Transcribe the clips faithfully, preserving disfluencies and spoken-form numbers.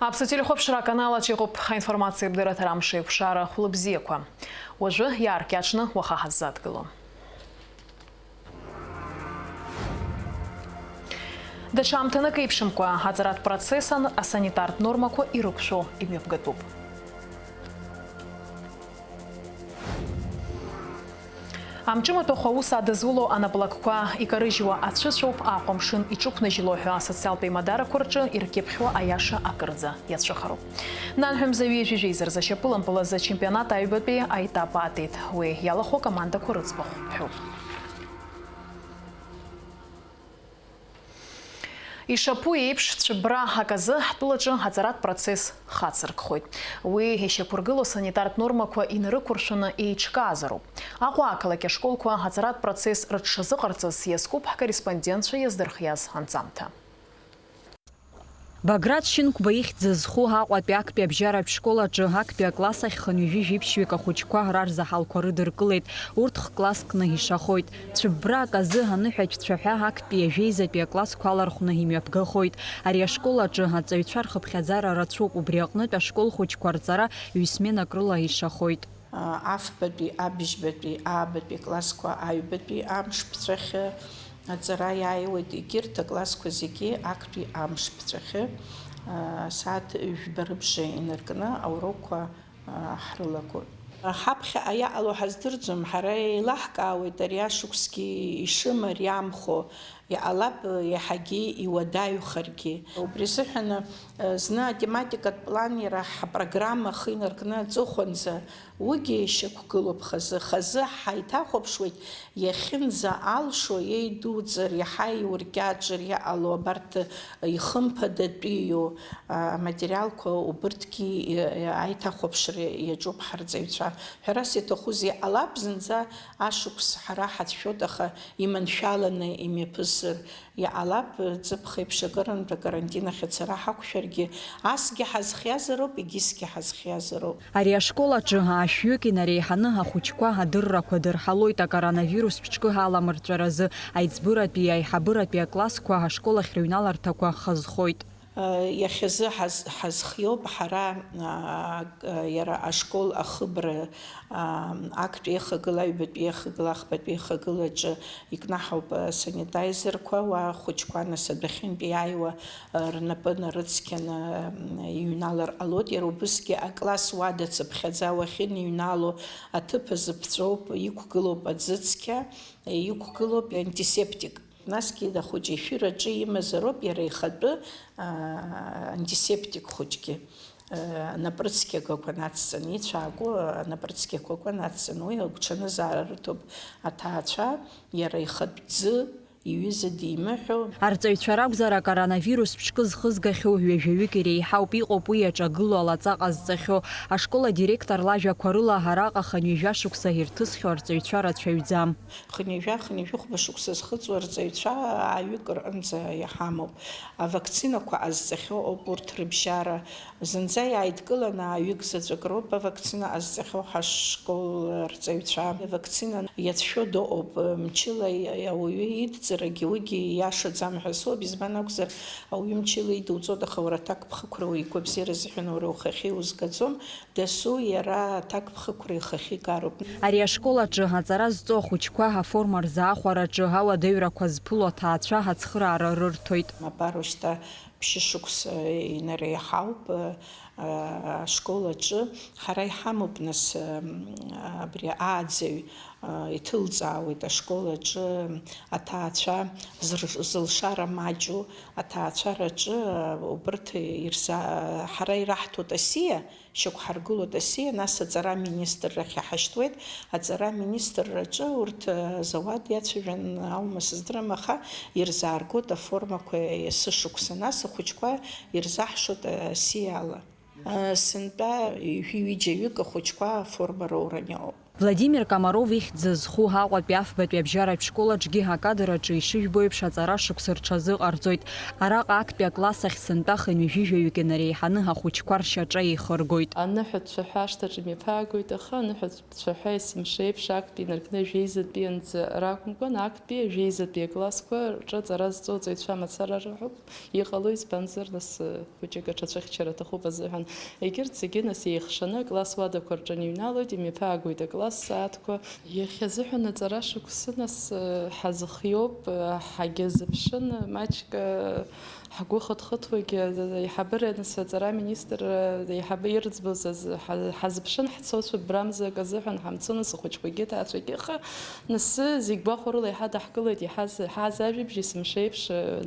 Аԥсуа телехәаԥшра аканал аҿы иҟоуп аинформациа еибдырраҭара амш еиқәшара хәлыбзиақәа. Уажәы иааркьаҿны уаха ҳаззадгыло. Даҽа амҭанык еиԥшымкәа, аҵаратә процесс ан-, асанитартә нормақәа ирықәшәо имҩаԥгатәуп. Амҿы-матәахә аус адызуло анаплакқәа икарыжьуа ацәыцәоуп, Аҟәа амшын иҿықәнажьло ҳәа асоциалтә еимадарақәа рҿы иркьыԥхьуа аиаша акырӡа иацәыхароуп. Нанҳәа мза ҩажәи жәеиза рзы ашьапылампыл азы ачемпионат аҩбатәи аетап аатит. Уи иалахәу акомандақәа рыӡбахә ҳәоуп. Ишаԥу еиԥш, цәыббра аказы ҳтәылаҿы аҵаратә процесс хацыркхоит. Уи ишьақәыргылоу санитартә нормақәа инарықәыршәаны еиҿкаазароуп. Аҟәа ақалақь ашколқәа аҵаратә процесс рыҽшазыҟарҵаз иазкуп ҳкорреспондентцәа иаздырхиаз анҵамҭа. Баграт Шьынқәба ихьӡ зху Аҟәатәи актәи абжьаратә школ аҿы актәи акласс ахь хынҩажәи жәиԥшьҩык ахәыҷқәа ара рзы аҳалқәа рыдыркылеит, урҭ х-класск ныҳәа ишахоит. Цәыббра аказы аныҳәаҿцәа ҳәа актәи ажәеизатәи аклассқәа алархәны имҩаԥгахоит. Ари ашкол аҿы аҵаҩцәа рхыԥхьаӡара рацәоуп, убри аҟнытә ашкол хәыҷқәа рҵара ҩ-сменак рыла ишахоит. Афбатәи, абжьбатәи, аабатәи классқәа аҩбатәи амш ԥҵәахьы аҵара иааиуеит, егьырҭ аклассқәа зегьы актәи амш ԥҵәахьы, асааҭ жәба рыбжа инаркны аурокқәа ҳрылагоит. Ҳаԥхьаҟа иҟало ҳаздырӡом, ҳара еилаҳкаауеит ари ашықәсгьы ишымариамхо, иҟалап иаҳагьы иуадаҩхаргьы. Убри азыҳәан, зны атематикатә план иара ҳпрограмма ахы инаркны аҵыхәанӡа уигьы шьақәгылоуп хазы. Хазы ҳаиҭахәаԥшуеит, иахьынӡа алшо, еидуҵар, иаҳа иуркьаҿыр иҟало абарҭ ихымԥадатәиу аматериалқәа, убырҭгьы аиҭахәаԥшра иаҿуп ҳарҵаҩцәа. Ҳәарас иаҭахузеи, иҟалап зынӡа ашықәс ҳара ҳацәшәоит, аха иманшәаланы имҩаԥысыр иҟалап, ҵыԥх еиԥш акырынтә акарантин ахь ацара ҳақәшәаргьы, асгьы ҳазхиазароуп, егьысгьы ҳазхиазароуп. Ари ашкол аҿы аашәҩык инареиҳаны ахәыҷқәа адыррақәа дырҳалоит, акоронавирус ԥшькы аламырҵәаразы аиҵбыратәи аиҳабыратәи аклассқәа ашкол ахь рыҩналарҭақәа хазхоит. Иахьазы ҳаз-, ҳазхиоуп ҳара, а, а, иара ашкол ахыбра, а, актәи еихагыла, аҩбатәи еихагыла, ахԥатәи еихагылаҿы икнаҳауп, а, санитайзерқәа, уа ахәыҷқәа нас адәахьынтә иааиуа, а, рнапы нарыцқьаны, м, иҩналар ҟалоит. Иара убысгьы акласс уадацыԥхьаӡа уахьыныҩнало аҭыԥ азы ԥҵәоуп, иқәгылоуп аӡыцқьа, иқәгылоуп антисептик. Насгьы ахәыҷы ишәыраҿы имазароуп иара ихатәы, аа, антисептик хәыҷгьы, аа, анапрыцқьагақәа нацҵаны, ицәааго анапрыцқьақәақәа нацҵаны, уи агәҽанызаара рыҭоуп аҭаацәа, иара ихатә ӡы иҩыза димыҳәо. Арҵаҩцәа ракәзар, акоронавирус ԥшькы зхызгахьоу ҩажәаҩык иреиҳауп, иҟоуп уи иаҿагылоу алаҵа ҟазҵахьоу. Ашкол адиректор лажәақәа рыла, араҟа хынҩажәа шықәса ирҭысхьоу арҵаҩцәа рацәаҩӡам. Хынҩажәа, хынҩажәихәба шықәса зхыҵуа арҵаҩцәа ааҩык рҟынӡа иҳамоуп. Авакцинақәа ҟазҵахьоу ауп урҭ рыбжьара. Зынӡа иааидкыланы ааҩык заҵәык роуп авакцина ҟазҵахьоу ҳашкол рҵаҩцәа. Авакцина иацәшәо дыҟоуп, мчыла ауаҩы идҵарагьы уигьы ииашаӡам ҳәа соуп, избан акәзар, ауаҩы мчыла идуҵоит, аха уара аҭакԥхықәра уи игәабзиара азыҳәан уара ухахьы иузгаӡом. Дасу иара аҭакԥхықәра ихахьы игароуп. Ари ашкол аҿы аҵара зҵо ахәыҷқәа аформа рзаахәараҿы ауадаҩрақәа зԥыло аҭаацәа ацхыраара рырҭоит. Мап, уажәшьҭа ԥшьышықәса инареиҳауп, а, ашкол аҿы. Ҳара иҳамоуп, нас, а, абри ааӡаҩ, а, иҭылҵаауеит ашкол аҿы аҭаацәа зыр-, зылшара маҷу аҭаацәараҿы, а, убырҭ ирза-, ҳара ираҳҭоит асиа, шьақәҳаргылоит асиа, нас аҵара аминистррахь иҳашьҭуеит. Аҵара аминистрраҿы урҭ, э, зауад иацәажәан аума сыздырам, аха ирзааргоит аформақәа есышықәса. Нас ахәыҷқәа ирзаҳшоит, э, асиала. Э, сынтәа ҩажәи ҩыџьаҩык ахәыҷқәа аформа роуран иҟоуп. Владимир Комаров ихьӡ зху Аҟәатәи афбатәи абжьаратә школ аҿгьы акадр аҿы ишыжәбо еиԥш аҵара шықәса рҽазыҟарҵоит. Араҟа актәи акласс ахь сынтәа хынҩажәи жәаҩык инареиҳаны ахәыҷқәа ршьаҿа еихыргоит. Аныҳәатә цәаҳәа ашҭаҿы имҩаԥаагоит, аха аныҳәатә цәаҳәа есымша еиԥш актәи инаркны жәеизатәианӡа ракәымкәан, актәи жәеизатәи аклассқәа рҿы аҵара зҵоу аҵаҩцәа мацара рҳәоуп. Иҟало, избанзар, нас, хәыҷык аҽацәыхьчара аҭахуп азыҳәан. Егьырҭ зегьы, нас, еихшаны акласс уадақәа рҿы аныҩналоит, имҩаԥаагоит акласс сааҭқәа. Иахьа азыҳәан аҵара шықәсы, нас, ҳазхиоуп, ҳагьазыԥшын, маҷк ҳгәы хыҭхыҭуагьы, аиҳабыра, нас, аҵара аминистрра аиҳабы ирӡбоз азы ҳа-, ҳазыԥшын, ҳцо цәыббрамзак азыҳәан ҳамцо, нас, ахәыҷқәагьы, аҭаацәагьы, аха Нас зегь гәахәарыла еиҳа даҳкылеит, иҳаз-, ҳааз ажәабжь есымша еиԥш,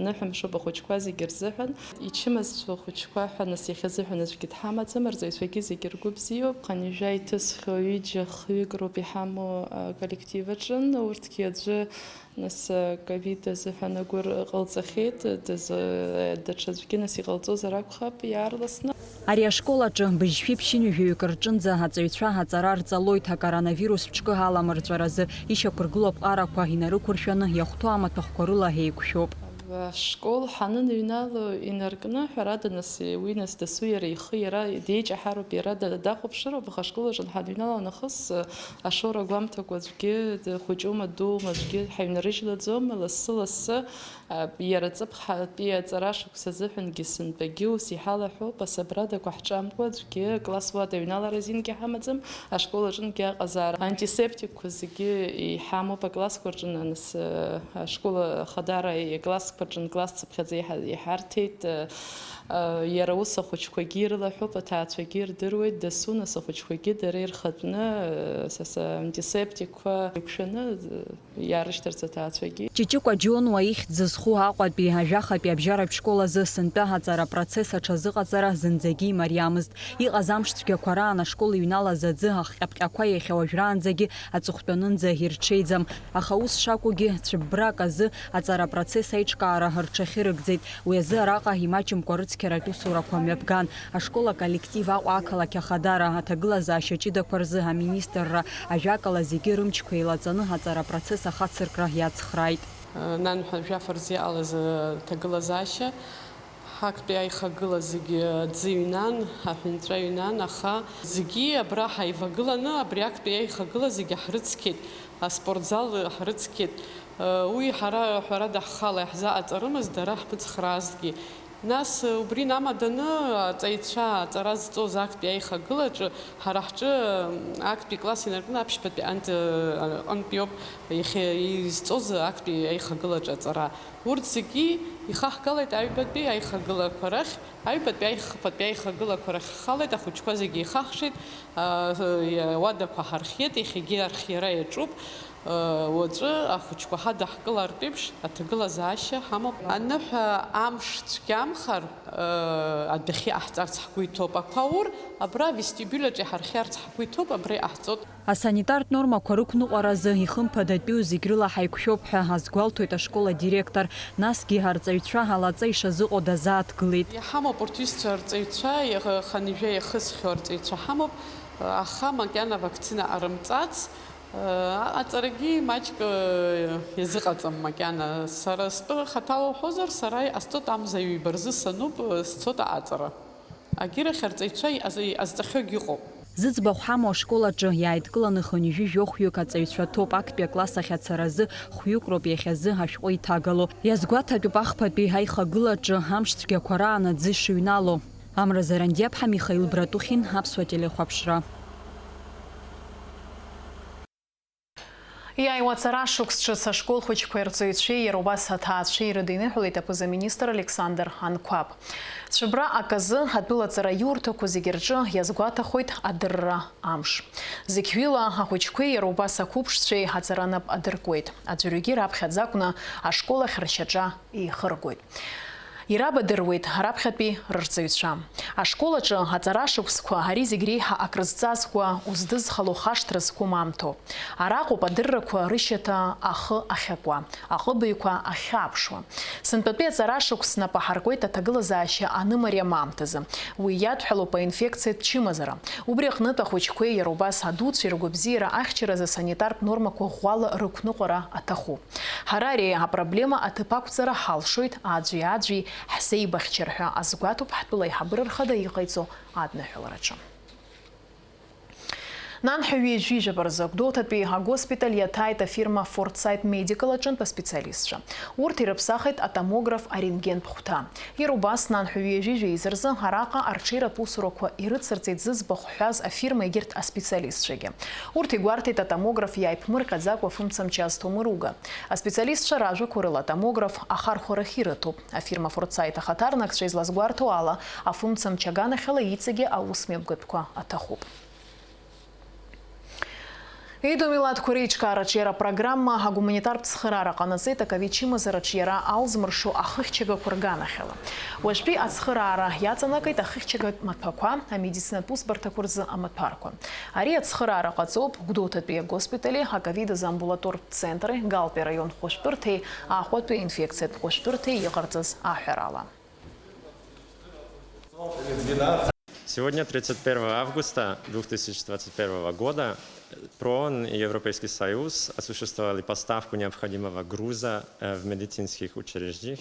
ныҳәамшоуп ахәыҷқәа зегьы рзыҳәан. Ичымазцәоу ахәыҷқәа ҳәа нас иахьазыҳәан аӡәгьы дҳамаӡам, арҵаҩцәагьы зегьы ргәы бзиоуп. Хынҩажәа иҭысхьоу ҩыџьа хҩык роуп иҳамоу, а, коллектив аҿы. Урҭгьы аӡәы, нас, а, ковид азыҳәан агәыр ҟалҵахьеит, даз-, даҽаӡәгьы нас иҟалҵозар акәхап иаарласны. Ари ашкол аҿы быжьшәи ԥшьынҩажәаҩык рҿынӡа аҵаҩцәа аҵара рҵалоит, акоронавирус ҿкы аламырҵәаразы ишьақәыргылоу аԥҟарақәа инарықәыршәаны иахәҭоу амаҭәахәқәа рыла еиқәшәоуп. Ашкол ҳаныҩнало инаркны, ҳәарада, нас, уи, нас, дасу иара ихы иара деиҷаҳароуп, иара да-, дахәаԥшыроуп, аха ашкол аҿы ҳаныҩнало нахыс, ашоура гәамҭакәа аӡәгьы дхәыҷума, дуума, аӡәгьы ҳаҩнарыжьлаӡом, лассы-лассы Иара ҵыԥх ҳатәи аҵара шықәса азыҳәангьы сынтәагьы ус иҳалаҳәоуп, асабрадақәа ҳҿамкәа аӡәгьы акласс уада аҩналара азингьы ҳамаӡам, ашкол аҿынгьы аҟазаара. Антисептикқәа зегьы иҳамоуп аклассқәа рҿы, нас, ашкол ахадара аклассқәа рҿы класс цыԥхьаӡа иҳа-, иҳарҭеит. Иара ус ахәыҷқәагьы ирылаҳәуп, аҭаацәагьы ирдыруеит, дасу нас ахәыҷқәагьы дара ирхатәны, са, са антисептикқәа еиқәшәаны, Иаарышьҭырц аҭаацәагьы. Ҷыҷыкәа Џьонуа ихьӡ зызху Аҟәатәи ажәахатәи абжьаратә школ азы сынтәа аҵара апроцесс аҽазыҟаҵара зынӡагьы имариамызт. Иҟаз амш цәгьақәа раан ашкол иҩналаз аӡы ахҟьаԥҟьақәа иахьа уажәраанӡагьы аҵыхәтәанынӡа ирҽеиӡам. Аха ус шакәугьы, цәыббрак азы аҵара апроцесс аиҿкаара рҽахьырыгӡеит. Уи азы араҟа имаҷымкәа рыцқьаратә усурақәа мҩаԥган. Ашкол аколлектив Аҟәа ақалақь ахадара аҭагылазаашьа ҷыдақәа рзы аминистрра ажәакала зегьы рымчқәа еилаҵаны аҵара апроцесс ахацыркра иацхрааит. Нанҳәа жәаф рзы иҟалаз аҭагылазаашьа, ҳактәи аихагыла зегьы аӡы ҩнан, аҳәынҵәа ҩнан, аха зегьы абра ҳаивагыланы абри актәи аихагыла зегьы ҳрыцқьеит, аспортзал ҳрыцқьеит. Уи ҳара, ҳәарада, ҳхала иаҳзаҟаҵарымызт, дара ҳмыцхраазҭгьы. Нас, убри инамаданы, аҵаҩцәа аҵара зҵоз актәи аихагылаҿы ҳара ҳҿы актәи класс инаркны аԥшьбатәи ант-, аҟынтәиоуп иахьа изҵоз актәи аихагылаҿы аҵара. Урҭ зегьы ихаҳгалеит аҩбатәи аихагылақәа рахь, аҩбатәи аихԥатәи аихагылақәа рахь ҳхалеит, ахәыҷқәа зегьы ихаҳшеит, а, уадақәа ҳархиеит, иахьагьы архиара иаҿуп. Уаҵәы ахәыҷқәа ҳадаҳкылартә еиԥш, аҭагылазаашьа ҳамоуп. Аныҳәа амш цәгьамхар, адәахьы иҟаҳҵарц ҳгәы иҭоуп. Ақәа аур, абра авестибиуль аҿы иҳархиарц ҳгәы иҭоуп, абра иҟаҳҵоит. Асанитартә нормақәа рықәныҟәаразы ихымԥадатәиу зегь рыла ҳаиқәшәоуп ҳәа азгәалҭоит ашкол адиректор, насгьы арҵаҩцәа алаҵа ишазыҟоу дазааҭгылеит. Иҳамоуп урҭ ҩызцәа арҵаҩцәа, иаха-, хынҩажәа иахысхьоу арҵаҩцәа ҳамоуп, аха макьана вакцина ҟарымҵац, Аҟаҵарагьы маҷк иазыҟаҵам макьана. Сара стәы хаҭала уҳәозар, сара иҟасҵоит амза ҩба рзы сануп, сцоит аҟаҵара. Агьырахь арҵаҩцәа иҟаз-, иҟазҵахьоугь ыҟоуп. Зыӡбахә ҳамоу ашкол аҿы иааидкыланы хынҩажәи жәохәҩык аҵаҩцәа ҭоуп. Актәи акласс ахь ацаразы хәҩык роуп иахьазы ашәҟәы иҭагало. Иазгәаҭатәуп ахԥатәи аихагылаҿы амш цәгьақәа раан аӡы шыҩнало. Амра Зарандиаԥҳа, Михаил Братухин, Аԥсуа телехәаԥшра. Иааиуа ацара шықәс ҿыц ашкол хәыҷқәеи рҵаҩцәеи, иара убас аҭаацәеи ирыдиныҳәалеит аԥыза-министр Александр Анқәаб. Цәыббра аказы атәылаҵара иурҭақәа зегьы рҿы иазгәаҭахоит адырра амш. Зықьҩыла ахәыҷқәеи иара убас ақәыԥшцәеи аҵара нап адыркуеит. Аӡәырҩгьы раԥхьаӡа акәны ашкол ахь ршьаҿа еихыргоит. Ирабадыруеит раԥхьатәи рырҵаҩцәа. Ашкол аҿы аҵара шықәсқәа ари зегь реиҳа акрызҵазкуа, уздызхало хашҭра зқәым аамҭоуп. Араҟоуп адыррақәа рышьаҭа ахы ахьакуа, аҟыбаҩқәа ахьааԥшуа. Сынтәатәи аҵара шықәс снапы аҳаркуеит аҭагылазаашьа анымариам аамҭазы. Уи иадҳәалоуп аинфекциатә чымазара. Убри аҟнытә ахәыҷқәеи иара убас адуцәеи ргәабзиара ахьчаразы санитартә нормақәа ӷәӷәала рықәныҟәара аҭахуп. Ҳара ари апроблема аҭыԥ ақәҵара ҳалшоит, аӡәи-аӡәи ҳзеибахьчар ҳәа азгәаҭоуп ҳтәыла аиҳабыра рхада иҟаиҵо адныҳәалараҿы. Нанҳәа ҩажәи жәаба рзы Гәдоуҭатәи агоспиталь иаҭааит афирма Форсайт Медикал аҿынтә аспециалистцәа. Урҭ ирыԥсахит атомограф, арентген бхәҭа. Иара убас нанҳәа ҩажәи жәеиза рзы араҟа арҽеиратә усурақәа ирыцырҵеит зыӡбахә ҳҳәаз афирма егьырҭ аспециалистцәагьы. Урҭ игәарҭеит атомограф иааиԥмырҟьаӡакәа фымцамч азҭо мыруга. Аспециалистцәа ражәақәа рыла атомограф ахархәарахь ирыҭоуп. Афирма Форсайт ахаҭарнакцәа излазгәарҭо ала, афымцамч аганахьала иҵегьы аусмҩаԥгатәқәа аҭахуп. Идомилатқәа реиҿкаараҿы иара апрограмма агуманитартә цхыраара ҟанаҵеит аковид чымазараҿы иара алзмыршо ахыхьчагақәа рганахьала. Уажәтәи ацхыраара иаҵанакит ахыхьчагатә маҭәақәа амедицинатә усбарҭақәа рзы амаҭәарқәа. Ари ацхыраара ҟаҵоуп Гәдоуҭатәи агоспитали, аковид азы амбулатортә центри, Галтәи араион хәышәтәырҭеи Аҟәатәи аинфекциатә хәышәтәырҭеи иҟарҵаз аҳәарала. Сегодня, тридцать первого августа две тысячи двадцать первого года, ПРООН и Европейский Союз осуществовали поставку необходимого груза э, в медицинских учреждениях.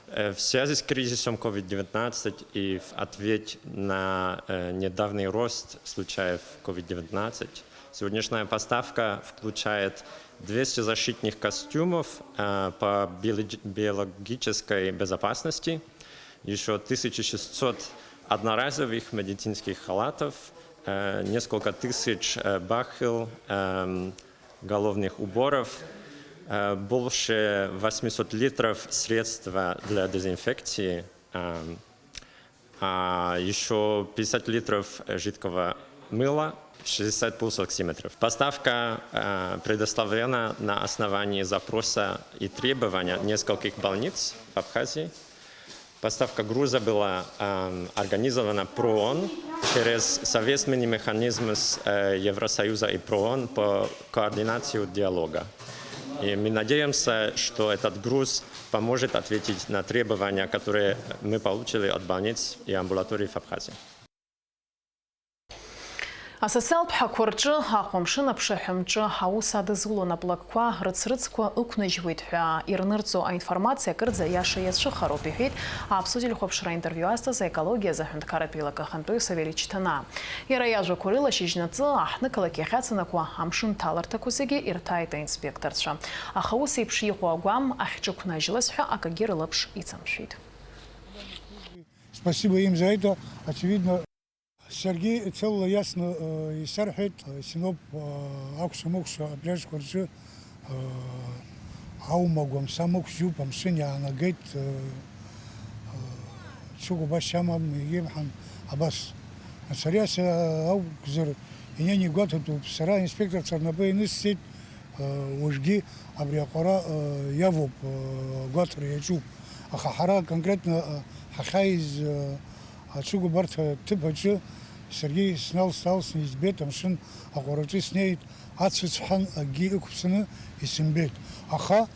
Э, В связи с кризисом ковид девятнадцать и в ответ на э, недавний рост случаев ковид девятнадцать, сегодняшняя поставка включает двести защитных костюмов э, по биологи- биологической безопасности, еще тысяча шестьсот одноразовых медицинских халатов, э, несколько тысяч э, бахил, эм, головных уборов, э, больше восьмисот литров средства для дезинфекции, эм, а еще пятьдесят литров жидкого мыла, шестьдесят пульсоксиметров. Поставка э, предоставлена на основании запроса и требования нескольких больниц в Абхазии. Поставка груза была эм, организована ПРООН через совместный механизм с э, Евросоюза и ПРООН по координации диалога. И мы надеемся, что этот груз поможет ответить на требования, которые мы получили от больниц и амбулаторий в Абхазии. Асоциалтә ҳақәа рҿы Аҟәа амшын аԥшаҳәа мҿы аус адызулон аплакқәа рыцрыҵқәа ықәнажьуеит ҳәа ирнырҵо аинформациа акырӡа аиаша иацәыхароуп, иҳәеит Аԥсуа телехәаԥшра интервиу азҭаз аекологиа азы аҳәынҭқарратә еилакы ахантәаҩы Савелич Ҭанаа. Иара иажәақәа рыла, шьыжьнаҵы аҳҭнықалақь иахьацанакуа амшын ҭаларҭақәа зегьы ирҭааит аинспекторцәа. Аха ус еиԥш иҟоу агәам ахьҿықәнажьлаз ҳәа акагьы рылаԥш иҵамшәеит. Спасибо им за это. Очевидно, саргьы целла иасны э, исарҳәеит, э, Синоп э, акәша-мыкәша апляжқәа рҿы э, аума гәамса мықәжьуп, амшын иаанагеит, э, э, ҽык убас иамам, егьимҳәан, абас. Нас ари аса акәзар, инеины игәаҭатәуп, сара аинспекторцәа рнапы ианысҵеит, Уажәгьы абри аҟәара иавоуп, агәаҭара иаҿуп. Аха ҳара конкретно ҳахьааиз ацәыгәбарҭа ҭыԥ аҿы саргьы сналс-аалсны избеит, амшын аҟәараҿы снеит, ацәыцҳан акгьы ықәԥсаны исымбеит. Аха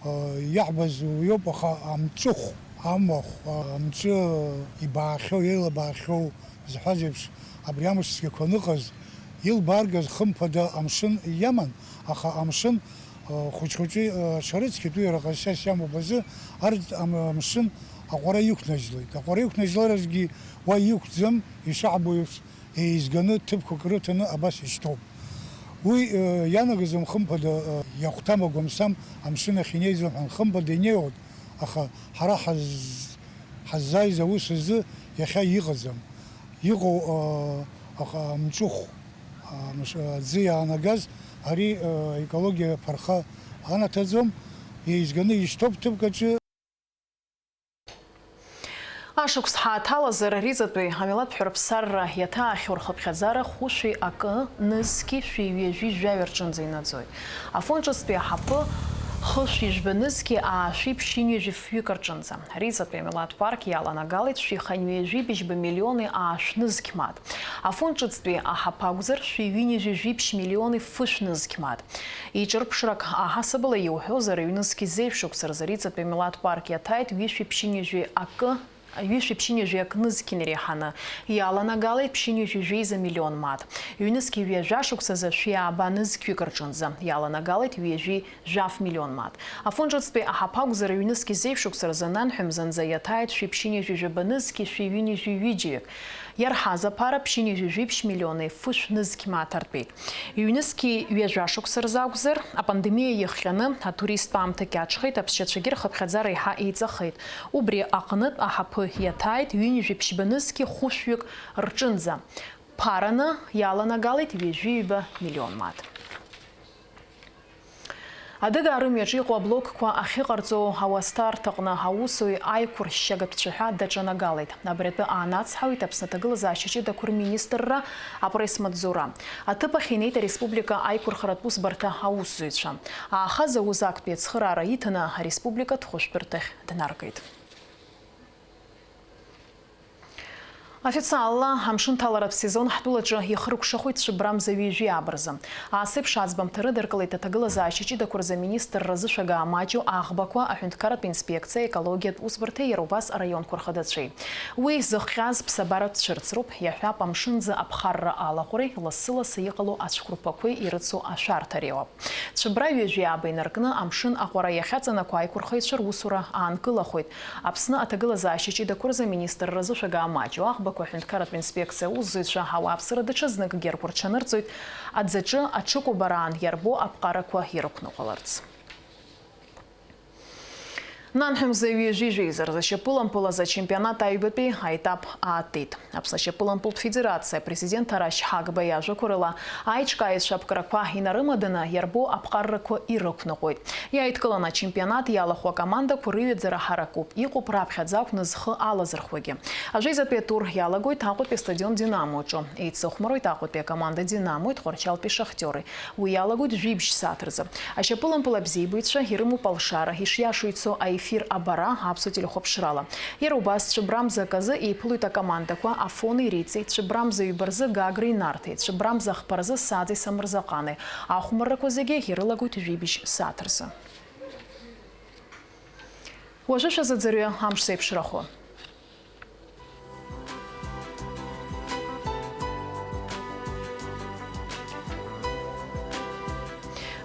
иаҳбаз уиоуп, аха амҵәыхә, амахә, амҿы ибаахьоу, еилабаахьоу, зҳәаз еиԥш, абри амш цәгьақәа аныҟаз, илбааргаз хымԥада амшын иаман, аха амшын хәыҷ-хәыҷы аҽарыцқьеит, уи иара ҟазшьас иамоуп азы, арҭ амшын аҟәара иқәнажьлеит. Аҟәара иқәнажьларазгьы уа иқәӡам, ишаҳбо еиԥш, еизганы ҭыԥқәак рыҭаны абас ишьҭоуп. Уи ианагаӡом хымԥада, иахәҭам агәамсам амшын ахь инеиӡом ҳәа, хымԥада инеиуеит, аха ҳара ҳаз-, ҳаззааиз аус азы иахьа иҟаӡам. Иҟоу, аа, аха амҿыхә, аа, мш-, аӡы иаанагаз, ари, аа, аекологиа аԥарха анаҭаӡом, еизганы ишьҭоуп ҭыԥк аҿы. Ашықәс ҳааҭалазар, аризатәи амилаҭ ҳәарԥсарра иаҭаахьоу рхыԥхьаӡара хәышәи акы, нызқьи шәи ҩажәи жәаҩа рҿынӡа инаӡоит. Афон ҿыцтәи аҳаԥы Хышәи жәба нызқьи аашәи ԥшьынҩажәи фҩык рҿынӡа. Ари Ҵатәи амилаҭ парк иаланагалеит шәи хынҩажәи быжьба миллиони аашә нызқь мааҭ. Афонд ҿыцтәи аҳаԥы акәзар, шәи ҩынҩажәи жәиԥшь миллиони фышә нызқь мааҭ. Еиҿырԥшрак аҳасабала иуҳәозар, ҩнызқьи зеижә шықәса рзы Ари Ҵатәи амилаҭ парк иаҭааит ҩышәи ԥшьынҩажәи акы ҩышәи ԥшьынҩажәи акы нызқь инареиҳаны, иаланагалеит ԥшьынҩажәи жәеиза миллион мааҭ. Ҩнызқьи ҩажәа шықәсазы шәи ааба нызқьҩык рҿынӡа иаланагалеит ҩажәи жәаф миллион мааҭ. Афонд ҿыцтәи аҳаԥы акәзар, ҩнызқьи зеижә шықәса рзы нанҳәа мзанӡа иаҭааит шәи ԥшьынҩажәи жәаба нызқьи шәи ҩынҩажәи ҩыџьаҩык. Иарҳаз аԥара ԥшьынҩажәи жәиԥшь миллиони фышә нызқь мааҭ артәеит. Ҩнызқьи ҩажәа шықәса рзы акәзар, апандемиа иахҟьаны атуристтә аамҭа кьаҿхеит, аԥсшьацәагьы рхыԥхьаӡара еиҳа еиҵахеит. Убри аҟнытә аҳаԥы иаҭааит ҩынҩажәи ԥшьба нызқьи хәышәҩык рҿынӡа. Ԥараны иаланагалеит ҩажәи ҩба миллион мааҭ. Адыгаа рымҩаҿ иҟоу аблокқәа ахьыҟарҵо ауасҭарҭаҟны аусуҩ аиқәыршьшьагатә цәаҳәа даҿанагалеит. Абри атәы аанацҳауеит Аԥсны аҭагылазаашьа ҷыдақәа рминистрра апресс-маҵзура. Аҭыԥ ахь инеит ареспублика аиқәырхаратә усбарҭа аусзуҩцәа. Аахаз аус актәи ацхыраара иҭаны ареспубликатә хәышәтәырҭахь днаргеит. Официалла, амшынҭаларатә сезон ҳтәылаҿы ихыркәшахоит цәыббрамза ҩажәи ааба рзы. Ас еиԥш аӡбамҭа рыдыркылеит аҭагылазаашьа ҷыдақәа рзы аминистрра зышәага маҷу аӷбақәа, аҳәынҭқарратә инспекциа, аекологиатә усбарҭеи иара убас араионқәа рхадацәеи. Уи зыхҟьаз ԥсабаратә цәырҵроуп, иаҳҳәап, амшынӡы аԥхарра алаҟәреи лассы-лассы иҟало ацәқәырԥақәеи ирыцу ашәарҭареи ауп. Цәыббра ҩажәи ааба инаркны амшын аҟәара иахьаҵанакуа аиқәырхаҩцәа русура аанкылахоит. Аԥсны аҭагылазаашьа ҷыдақәа рзы аминистрра зышәага маҷу аӷбақәа аҳәынҭқарратә инспекциа аусзуҩцәа ауааԥсыра даҽазныкгьы ргәы рҽанырҵоит, аӡаҿы аҽыкәабараан иарбоу аԥҟарақәа ирықәныҟәаларц. Нанҳәа мза ҩажәи жәеиза рзы ашьапылампыл азы ачемпионат аҩбатәи аетап аатит. Аԥсны ашьапылампылтә федерациа апрезидент Арашь Ҳагба иажәақәа рыла, аиҿкааҩцәа аԥкрақәа инарымаданы иарбоу аԥҟаррақәа ирықәныҟәоит. Иааидкыланы ачемпионат иалахәу акомандақәа рыҩаӡара ҳаракуп, иҟоуп раԥхьаӡа акәны зхы алазырхәуагьы. Ажәеизатәи атур иалагоит Аҟәатәи астадион Динамо аҿы. Еицыхәмаруеит Аҟәатәи акоманда Динамо, Тҟәарчалтәи Шахтиори. Уи иалагоит жәибжь сааҭ рзы. Ашьапылампыл абзиабаҩцәа ирымоуп алшара, ишиашоу ицо аефир абара аԥсуа телехәаԥшрала. Иара убас цәыббрамза аказы еиԥылоит акомандақәа Афони Риҵеи, цәыббрамза ҩба рзы Гагреи Нарҭеи, цәыббрамза хԥа рзы Саӡеи Самырзаҟани. Ахәмаррақәа зегьы ирылагоит жәибжь сааҭ рзы. Уажәы шәазыӡырҩы амш зеиԥшрахо.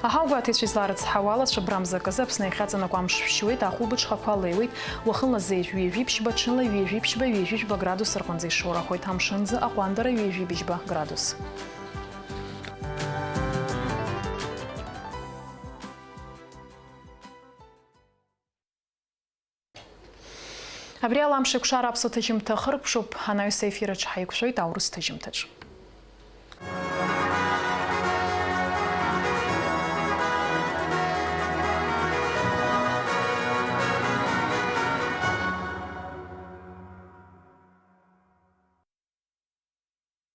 Аҳаугәаҭаҩцәа изларыцҳауа ала, цәыббрамза аказы Аԥсны иахьаҵанакуа амш шәшьуеит, ахәылбыҽхақәа леиуеит, уахынла зеижә ҩажәи ԥшьба, ҽынла ҩажәи ԥшьба, ҩажәи жәба градус рҟынӡа ишоурахоит, амшынӡы аҟәандара ҩажәи быжьба градус. Абри ала амш еиқәшара аԥсуа ҭыжьымҭа хыркәшоуп, анаҩс аефир аҿы ҳаиқәшәоит аурыс ҭыжьымҭаҿ.